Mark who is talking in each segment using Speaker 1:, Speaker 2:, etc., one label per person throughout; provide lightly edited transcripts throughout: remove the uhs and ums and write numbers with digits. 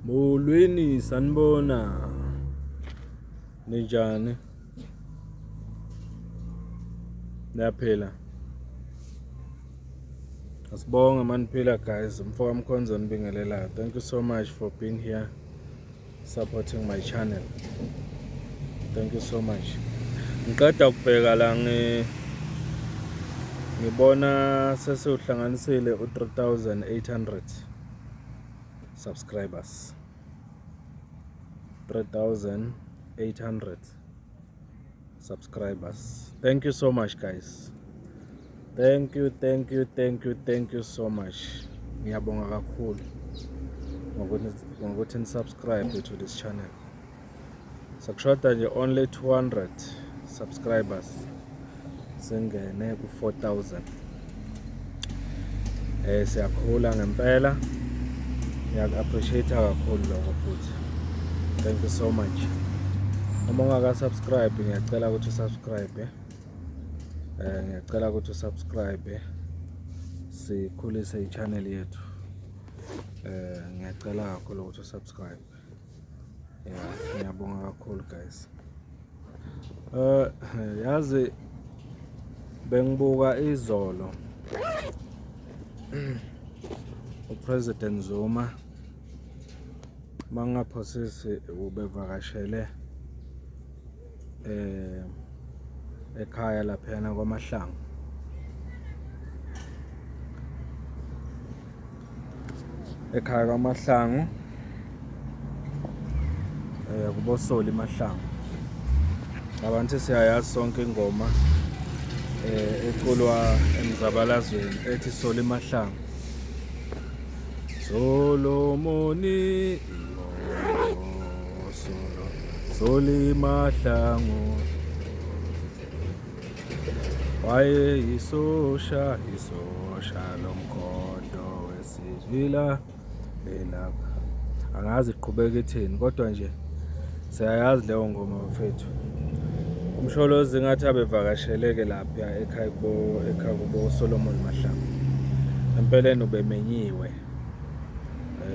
Speaker 1: Molweni, sanibona. Ninjani? Niyaphila? Asibonge maniphila guys. Mfoka Mkhonzo nibingelelayo. Thank you so much for being here supporting my channel. Thank you so much. Ngiqeda ukubheka la ngi ngibona sesiwuhlanganisile u-3800 subscribers. 3800 subscribers. Thank you so much guys. Thank you, thank you, thank you, thank you so much. Ngiyabonga kakhulu ngokuthi ni-subscribe to this channel. Sekushoda nje only 200 subscribers singene ku-4000. Siyakhula ngempela. Ngiyaku-appreciate kakhulu lokho futhi. Thank you so much. Uma ungaka-subscribe ngiyacela ukuthi usubscribe. Ngiyacela ukuthi usubscribe sikhulise i-channel yethu. Ngiyacela kakhulu ukuthi usubscribe. Yeah, ngiyabonga kakhulu guys. Yazi bengibuka izolo uPresident Zuma mangaphosisi ubevakashele eh ekhaya laphayana kwaMahlangu. Ekhaya kwaMahlangu kuboSoli Mahlangu. Abantu siyayazi sonke ingoma eculwa emzabalazweni ethi Soli Mahlangu. Solomoni solo Soli Mahlangu wayeyisosha isosha lomkhonto wesivila elapha. Angazi iqhubeka ithini kodwa nje siyayazi leyo ngoma mfethu. UMsholozi ngathi abevakasheleke lapha ekhaya kubo ekhaya kubo Solomon Mahlangu. Empeleni ubemenyiwe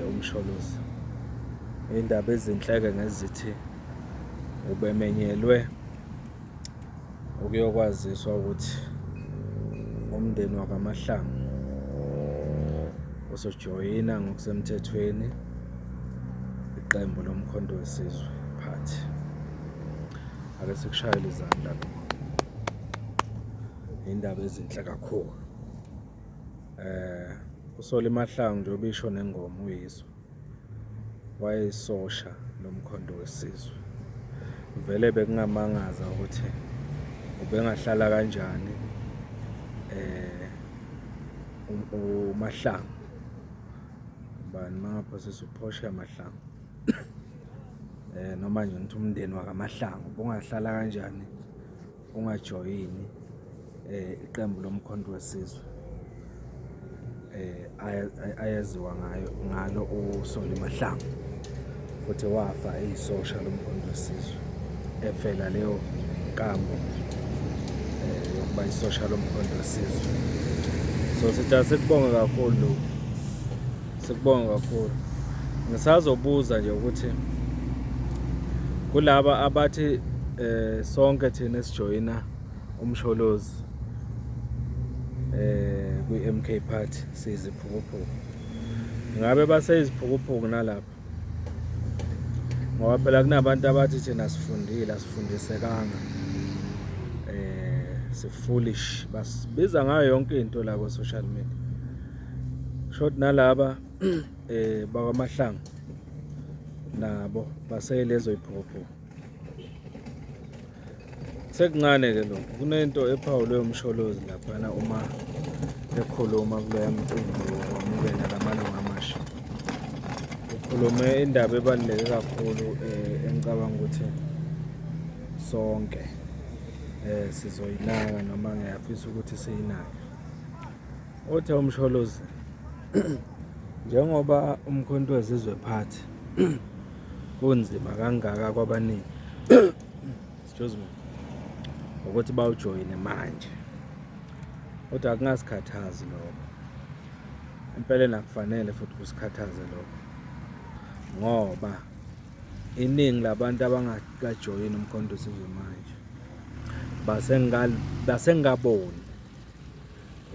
Speaker 1: uMsholozi. Indaba ezinhleke ngezithi ubemenyelwe ukuyokwaziswa ukuthi umndeni wakwaMahlangu usujoyina ngokusemthethweni iqembu loMkhonto weSizwe Party. Ake sikushayele izandla lokho. Indaba ezinhle kakhulu. USolly Mahlangu njengoba isho nengoma uyizwa. Wayeyisosha loMkhonto weSizwe. Vele bekungamangaza ukuthi ubengahlala kanjani uMahlangu. Ubani mangaphosisa uPortia Mahlangu. Noma nje ngithi umndeni wakaMahlangu ubungahlala kanjani ungajoyini iqembu loMkhonto weSizwe ayaziwa ngayo ngalo uSolly Mahlangu futhi wafa eyisosha loMkhonto weSizwe efela leyo nkambo yokuba isosha loMkhonto weSizwe. So sithi asikubonge kakhulu lokhu, sikubonge kakhulu. Ngisazobuza nje ukuthi kulaba abathi sonke thina esijoyina uMsholozi kwi-MK Party siyiziphukuphuku, ngabe baseyiziphukuphuku nalapha? Ngoba phela kunabantu abathi thina sifundile asifundisekanga, si-foolish, basibiza ngayo yonke into la ko-social media. Short nalaba bakwaMahlangu nabo baseyilezo yiphukuphuku. Sekuncane ke lokho, kunento ephawulwe uMsholozi laphana uma ekhuluma kuloya mcimbi wokwamukela lamalungu amasha. Ukhulume indaba ebaluleke kakhulu engicabanga ukuthi sonke sizoyinaka noma ngiyafisa ukuthi siyinake. Uthe uMsholozi njengoba uMkhonto weZizwe Party kunzima kangaka kwabaningi excuse me ukuthi bawujoyine manje, kodwa akungasikhathazi lokho. Empeleni akufanele futhi kusikhathaze lokho. Ngoba iningi labantu abangakajoyini uMkhonto weSizwe manje basengaboni,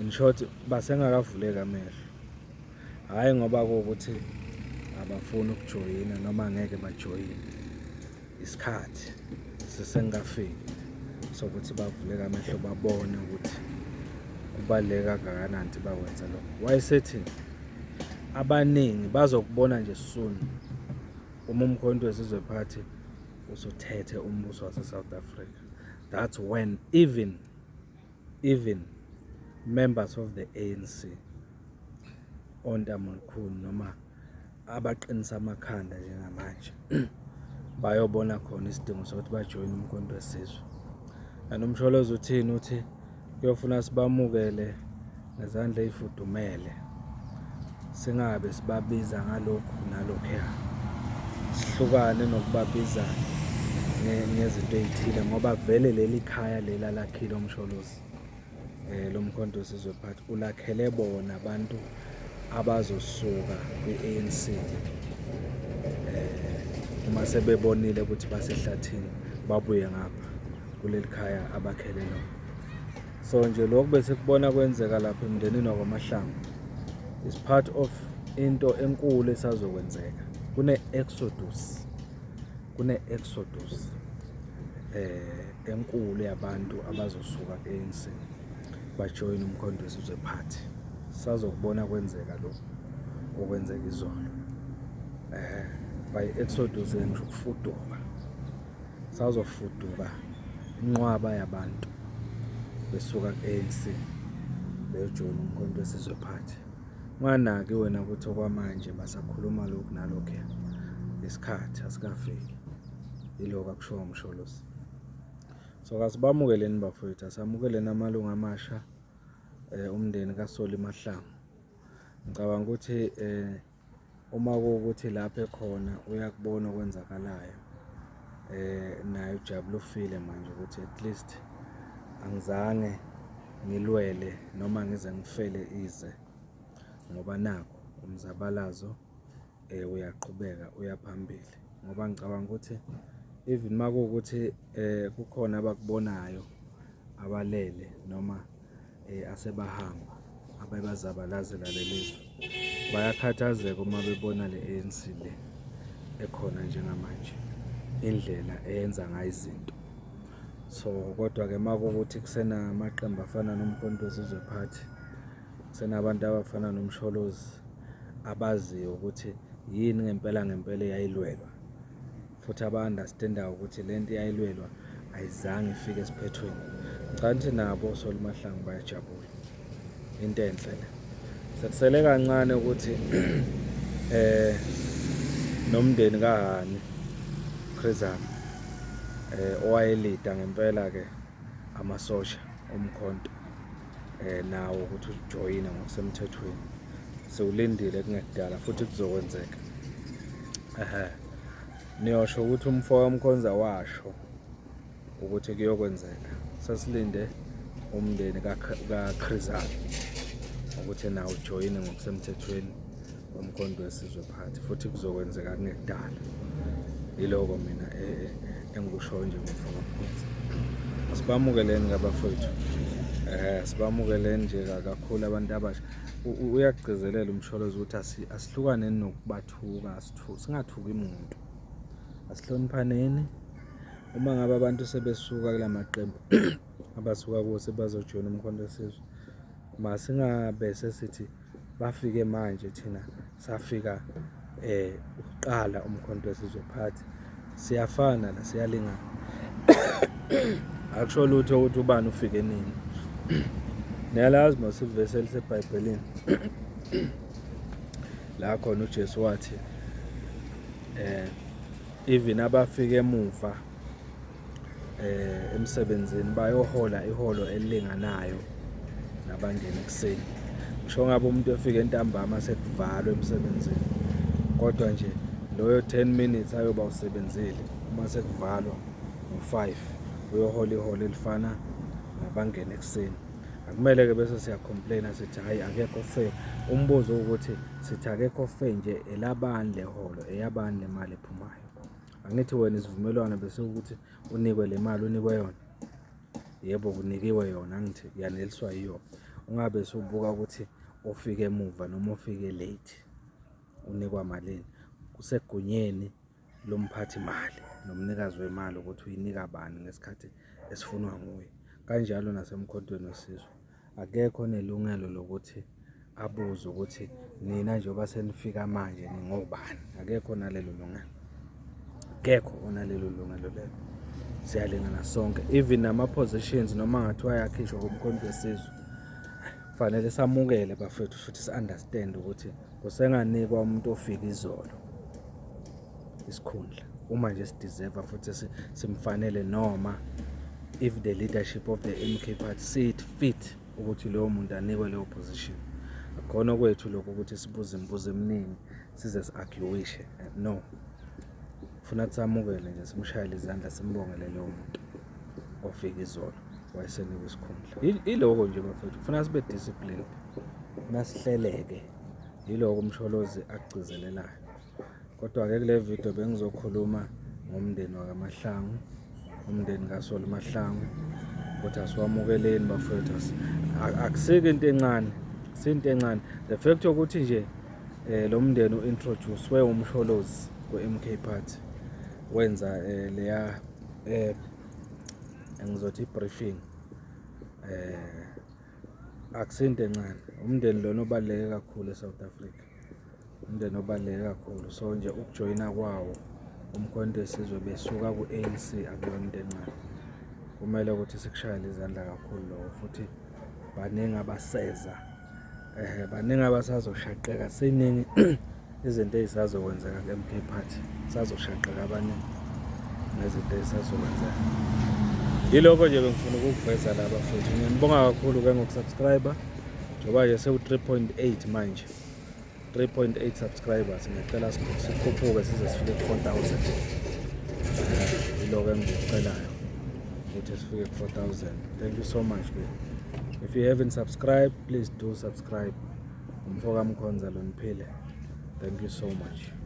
Speaker 1: in short, basengakavuleki amehlo. Hhayi ngoba kuwukuthi abafuni ukujoyina noma ngeke bajoyine, isikhathi sisengakafiki sokuthi bavuleke amehlo babone ukuthi kubaluleke kangakanani ukuthi bakwenze lokho. Wayesethi abaningi bazokubona nje soon uma uMkhonto weSizwe Party usuthethe umbuso wase-South Africa. That's when even members of the ANC, ontamolukhuni noma abaqinisa amakhanda njengamanje, bayobona khona isidingo sokuthi bajoyine uMkhonto weSizwe. And uMsholozi uthini? Uthi kuyofuna sibamukele ngezandla ey'fudumele, singabe sibabiza ngalokhu nalokhuya, sihlukane nokubabiza ngezinto ey'thile ngoba vele leli khaya leli alakhile uMsholozi loMkhonto weSizwe Party ulakhele bona abantu abazosuka kwi-ANC uma sebebonile ukuthi basehlathini, babuye ngapha kuleli khaya abakhele lona. So nje lokhu bese kubona kwenzeka lapha emndenini wakwaMahlangu is part of into enkulu esazokwenzeka. Kune-exodus enkulu yabantu abazosuka ku-ANC bajoyine uMkhonto weSizwe Party. Sazokubona kwenzeka lokhu okwenzeka izolo. By exodus ngisho ukufuduka, sazofuduka inqwaba yabantu besuka ku-ANC beyojoyina uMkhonto weSizwe Party. Unganaki wena ukuthi okwamanje basakhuluma lokhu nalokhuya, isikhathi asikafiki. Yiloko akushoyo uMsholozi. So kasibamukeleni bafowethu, asamukeleni amalungu amasha umndeni kaSolly Mahlangu. Ngicabanga ukuthi uma kuwukuthi lapho ekhona uyakubona okwenzakalayo, naye ujabule ufile manje ukuthi at least angizange ngilwele noma ngize ngifele ize, ngoba nakhu umzabalazo uyaqhubeka uya phambili. Ngoba ngicabanga ukuthi even uma kuwukuthi kukhona abakubonayo abalele noma asebahamba abebazabalazela lelizwe, bayakhathazeka uma bebona le ANC le ekhona njengamanje, indlela eyenza ngayo izinto. So kodwa-ke uma kuwukuthi kusenamaqembu afana noMkhonto weSizwe Party, kusenabantu abafana noMsholozi abaziyo ukuthi yini ngempela ngempela eyayilwelwa, futhi aba-understand-ayo ukuthi le nto eyayilwelwa ayizange ifike esiphethweni, ngicabanga ukuthi nabo oSolly Mahlangu bayajabula. Into enhle le. Sekusele kancane ukuthi nomndeni kaHani Chris Hani owayelida ngempela ke amasosha omkhonto nawo ukuthi ujoyine ngokusemthethweni. Siwulindile kungekudala futhi kuzokwenzeka. Ehhe. Niyosho ukuthi umfo kaMkhonza washo ukuthi kuyokwenzeka. Sesilinde umndeni kaChris Hani ukuthi nawo ujoyine ngokusemthethweni uMkhonto weSizwe Party, futhi kuzokwenzeka kungekudala. Yiloko mina engikushoyo nje ngomfo kaMkhonza. Sibamukeleni abafowethu. Sibamukeleni nje kakhulu abantu abasha. Uyakugcizelela uMsholozi ukuthi asihlukaneni nokubathuka, singathuki muntu. Asihloniphaneni. Uma ngabe abantu sebesuka kula maqembu abasuka kuwo sebazojoyina uMkhonto weSizwe, masingabe sesithi bafike manje, thina safika ukuqala uMkhonto weSizwe Party. Siyafana la, siyalingana. Akusho lutho ukuthi ubani ufike nini. Niyalazi mos ivesi eliseBhayibhelini la khona uJesu wathi even abafika emuva emsebenzini bayohola iholo elilinganayo nabangena ekuseni. Ngisho ngabe umuntu efika entambama sekuvalwe emsebenzini, kodwa nje loyo 10 minutes ayoba usebenzile uma sekuvalwa ngo-5 uyohola iholo elifana nabangena ekuseni. Akumele-ke bese siya-complain-a sithi hhayi akekho fair. Umbuzo uwukuthi sithi akekho fair nje elabani le holo, eyabani le mali ephumayo? Angithi wena isivumelwano bese ukuthi unikwe le mali unikwe yona? Yebo, kunikiwe yona, angithi yaneliswa yiyo. Ungabe usubuka ukuthi ofike emuva noma ofike late unikwa malini. Kusegunyeni lomphathi mali nomnikazi wemali ukuthi uyinika bani ngesikhathi esifunwa nguye. Kanjalo naseMkhontweni weSizwe, akekho onelungelo lokuthi abuze ukuthi nina njengoba senifika manje ningobani. Akekho onalelo lungelo, akekho onalelo lungelo lelo. Siyalingana sonke, even nama-positions noma ngathiwa ayakhishwa kuMkhonto weSizwe, kufanele samukele bafethu futhi si-understand ukuthi kusenganikwa umuntu ofika izolo isikhundla uma nje si-deserve futhi simfanele, noma if the leadership of the MK Party see it fit ukuthi loyo muntu anikwe leyo position. Akukhona kwethu lokho ukuthi sibuze imibuzo eminingi size si-argue-ishe, no. Funa samukele nje, simshayele izandla, simbongele loyo muntu ofika izolo wayesenikwa isikhundla. Iloko nje bafethu, kufuna sibe disciplined, kufuna sihleleke. Yiloko uMsholozi akugcizelelayo. Kodwa-ke kule video bengizokhuluma ngomndeni wakaMahlangu, umndeni kaSol Mahlangu, ukuthi asiwamukeleni bafowethu. Akusiko into encane, akusinto encane. The fact yokuthi nje lo mndeni u-introduce-we uMsholozi ku-MK Party, wenza leya ngizothi i-briefing, akusinto encane. Umndeni lona obaluleke kakhulu eSouth Africa, umndeni obaluleke kakhulu. So nje ukujoyina kwawo uMkhonto weSizwe besuka ku-ANC akuyona into encane. Kumele ukuthi sikushayele izandla kakhulu lokho, futhi baningi abaseza, baningi abasazoshaqeka. Seningi izinto ey'sazokwenzeka ku-M_K Party, sazoshaqeka abaningi ngezinto ey'sazokwenzeka. Yilokho nje bengifuna ukukuveza la bafethu. Ngiyanibonga kakhulu-ke ngoku-subscribe, njengoba nje sewu-3.8 manje, 3.8 subscribers. Ngiyacela sikhuphuke size sifike ku-4000. Yiloko engikucelayo ukuthi sifike ku-4000. Thank you so much ke. If you haven't subscribed, please do subscribe. Umfoka Mkhonza lo, niphile. Thank you so much.